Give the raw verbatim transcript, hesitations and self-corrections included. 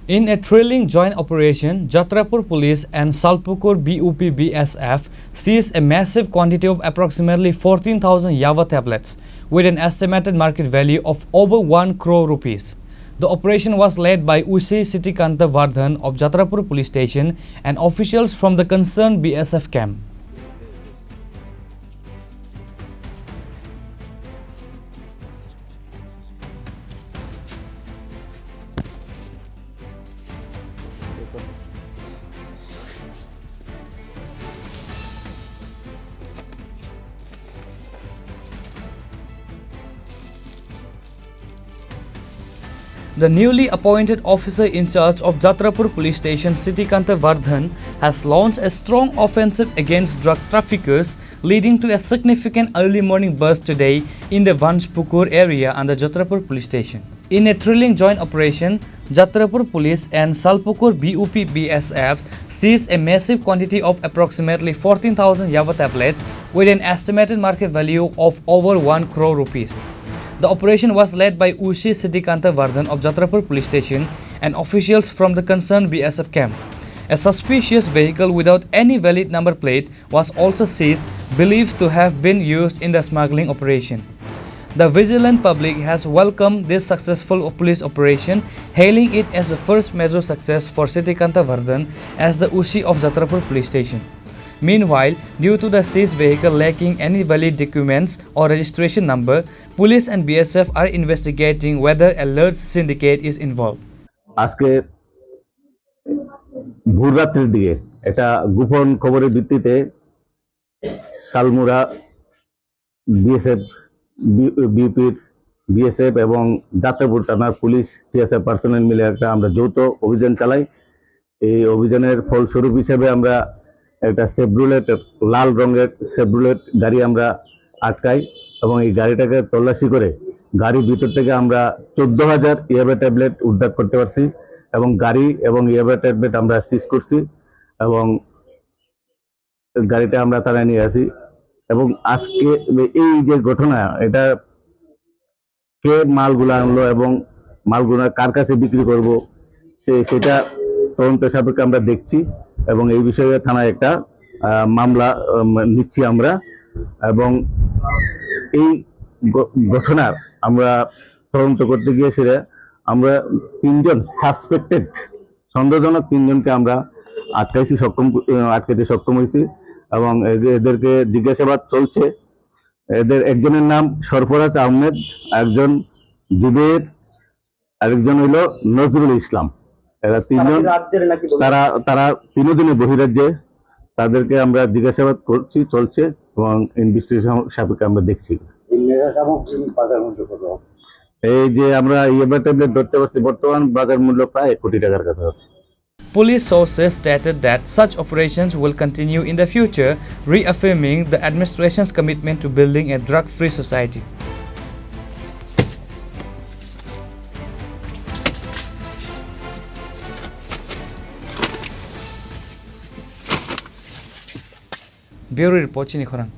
In a thrilling joint operation, Jatrapur Police and Salpukur B U P B S F seized a massive quantity of approximately fourteen thousand Yaba tablets with an estimated market value of over one crore rupees. The operation was led by O C Sitikanta Vardhan of Jatrapur Police Station and officials from the concerned B S F camp. The newly appointed officer in charge of Jatrapur Police Station, Sitikanta Vardhan, has launched a strong offensive against drug traffickers, leading to a significant early morning bust today in the Vanchpukur area under Jatrapur Police Station. In a thrilling joint operation, Jatrapur Police and Salpukur B U P B S F seized a massive quantity of approximately fourteen thousand Yaba tablets with an estimated market value of over one crore rupees. The operation was led by O C Siddhikanta Vardhan of Jatrapur Police Station and officials from the concerned B S F camp. A suspicious vehicle without any valid number plate was also seized, believed to have been used in the smuggling operation. The vigilant public has welcomed this successful police operation, hailing it as a first major success for Siddhikanta Vardhan as the O C of Jatrapur Police Station. Meanwhile, due to the seized vehicle lacking any valid documents or registration number, police and B S F are investigating whether a large syndicate is involved. আজকে ভোর রাত্রির দিকে একটা গোপন খবরের ভিত্তিতে শালমুড়া BSF, B-, বিউপির বিএসএফ এবং যাত্রাপুর থানার পুলিশ, টিএসএফ পার্সোনেল মিলে একটা আমরা যৌথ অভিযান চালাই। এই অভিযানের ফলস্বরূপ হিসেবে আমরা একটা সেভ্রোলেট, লাল রঙের সেভ্রোলেট গাড়ি আমরা আটকাই এবং এই গাড়িটাকে তল্লাশি করে গাড়ির ভিতর থেকে আমরা চোদ্দ হাজার ইয়াবা ট্যাবলেট উদ্ধার করতে পারছি এবং গাড়ি এবং ইয়াবা ট্যাবলেট আমরা সিজ করছি এবং গাড়িটা আমরা থানায় নিয়ে আসি। এবং আজকে এই যে ঘটনা, এটা কে মালগুলা আনলো এবং মালগুলা কার কাছে বিক্রি করব, সে, সেটা তদন্ত সাপেক্ষে আমরা দেখছি এবং এই বিষয়ে থানায় একটা, আহ, মামলা, উম, নিচ্ছি আমরা। এবং এই ঘ-, ঘটনার আমরা তদন্ত করতে গিয়ে সেটা আমরা তিনজন সাসপেক্টেড, সন্দেহজনক তিনজনকে আমরা আটকাইছি, সক্ষম, আহ, আটকাতে সক্ষম হয়েছি এবং এ-, এদেরকে জিজ্ঞাসাবাদ চলছে। এদের একজনের নাম সরফরাজ আহমেদ, একজন জুবের, আরেকজন হইল নজরুল ইসলাম। এরা তিনজন, তারা কি রাজ্যের নাকি বলুন? তারা, তারা তিনজনই বহিরাজ্যে। তাদেরকে আমরা জিজ্ঞাসাবাদ করছি, চলছে এবং ইনভেস্টিগেশন সাপেক্ষে আমরা দেখছি। এই নেশা এবং বাজার মূল্য কত? এই যে আমরা ইয়াবা ট্যাবলেট ধরতে পারছি, বর্তমান বাজার মূল্য প্রায় এক কোটি টাকার কাছাকাছি। Police sources stated that such operations will continue in the future, reaffirming the administration's commitment to building a drug-free society. Bureau Report, chini khorang.